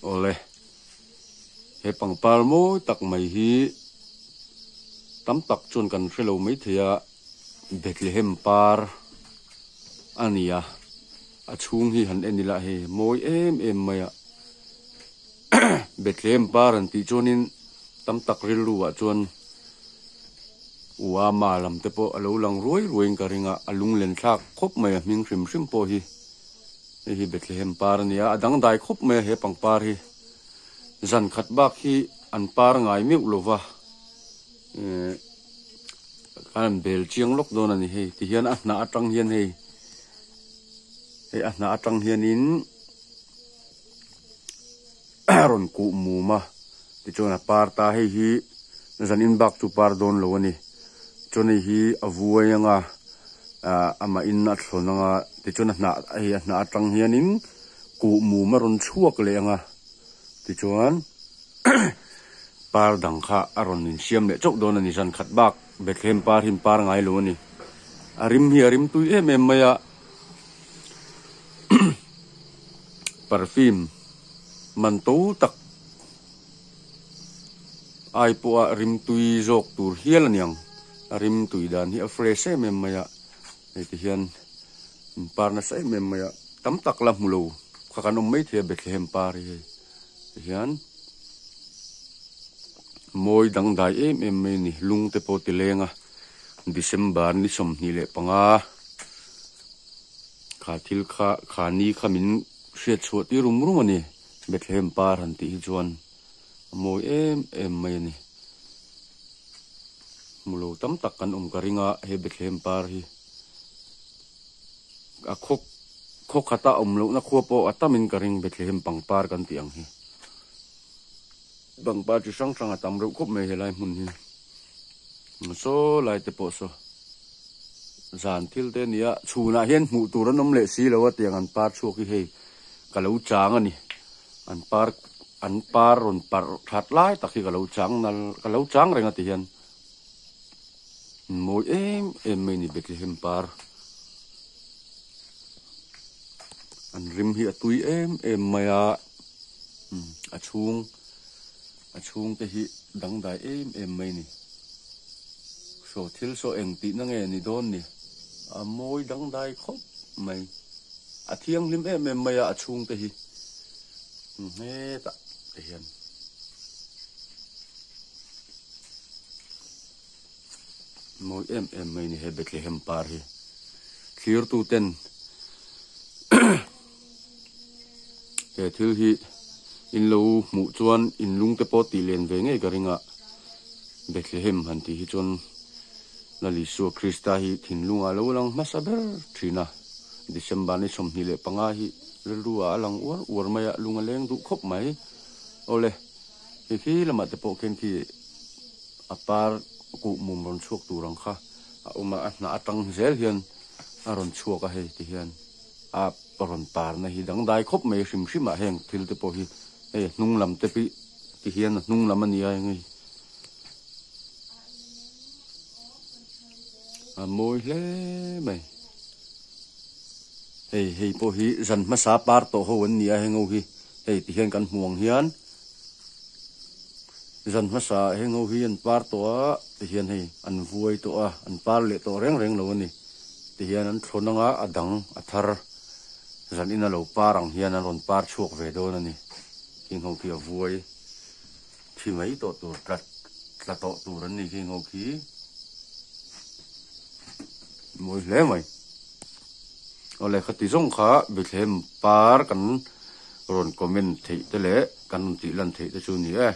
Awle, he pangpar mawi tak mai hi tam tak chuan kan hre lo maithei a, Bethlehem par a ni a, a chhung hi han en ila hei mawi em em mai a, Bethlehem par an tih chuanin tam tak rilru ah chuan Uama lam te pawh a lo lang ruai ruaiin ka ring a, a lunglen thlak khawp mai a hming hrim hrim pawh hi. Hei hi Bethlehem par a ni a, a dangdai khawp mai a he pangpar hi. Zan khat bak hi an par ngai meuh lo va, eh khan an bel chiang lawk dawn a ni hei. Tihian a hnah atang hian hei, hei a hnah atang hianin a rawn kuh mum a, tichuan a par ta. Hei hi zan in bak chu par dawn lo a ni. Chuan hei hi a vuai ang a, ah amah in a thlawn ang a, tichuan a hnah hei a hnah atang hianin kuh mum a rawn chhuak leh ang a, tichuan par dang kha a rawn insiam leh chauh dawn a ni. Zan khat bak Bethlehem par hi an par ngai lo a ni. A rim hi a rim tui em em mai a. Perfume man to tak ai pawha rim tui zawk tur hial a niang. A rim tui dan hi a fresh em em mai a, hei ti hian in par nasa em em mai a, tam tak la hmu lo kha kan awm maithei a Bethlehem par hi hei ti hian mawi dangdai em em mai a ni lung te pawh ti leng a December ni 25. Kha thil kha kha ni kha min hriat chhuah tir rum rum a ni. Bethlehem par han tih hi chuan a mawi em em mai a ni. Hmu lo tam tak kan awm ka ring a he Bethlehem par hi. A khaw khaw khata awm lohna khua pawh a tamin ka ring Bethlehem pangpar kan tih ang hi. Pangpar chi hrang hrang a tam reuh khawp mai helai hmun hi. Saw lai te pawh saw zan thil te a ni a, chhunah hian hmuh tur an awm leh si lo a tiang an par chhuak hi hei ka lo chang a ni. An par an par rawn parh that lai tak hi ka lo chang nal ka lo chang reng a ti hian mawi em em mai a ni Bethlehem par. An rim hi a tui em em mai a, a chhung a chhung te hi dangdai em em mai a ni. Saw thil saw eng tihna nge ni dawn ni? A mawi dangdai khawp mai. A thianghlim em em mai a a chhung te hi. Hetah te hian. Mawi em em mai a ni he Bethlehem par hi. Thlirtu ten he thil hi in lo hmuh chuan in lung te pawh tih len ve ngei ka ring a, Bethlehem han tih hi chuan Lal Isua Krista hi thinlungah a lo lang hmasa ber thin a, December ni 25 hi rilru ah a lang uar uar mai a, lung a leng duh khawp mai. Awle, hei khi lamah te pawh khian khi a par kuh mum rawn chhuak tur ang kha a awm a, a hnah atang zel hian a rawn chhuak a hei ti hian a rawn parna hi dangdai khawp mai hrim hrim ah heng thil te pawh hi hei a hnung lam te pi ti hian a hnung lam a ni a heng hi a mawi hle mai hei hei pawh hi zan hmasa par tawh ho an ni a heng ho hi hei ti hian kan hmu ang hian. Zan hmasa ah heng ho hi an par tawh a, tihian hei an vuai tawh a, an par leh tawh reng reng lo a ni. Tihian an thlawn anga a dang a thar zan in a lo par ang hian an rawn par chhuak ve dawn a ni. Heng ho khi a vuai thi mai tawh tur tla tla tawh tur an ni heng ho khi. Mawi hle mai. Awle khati zawng kha Bethlehem par kan rawn comment theih te leh kan rawn tih lan theih te chu a ni e.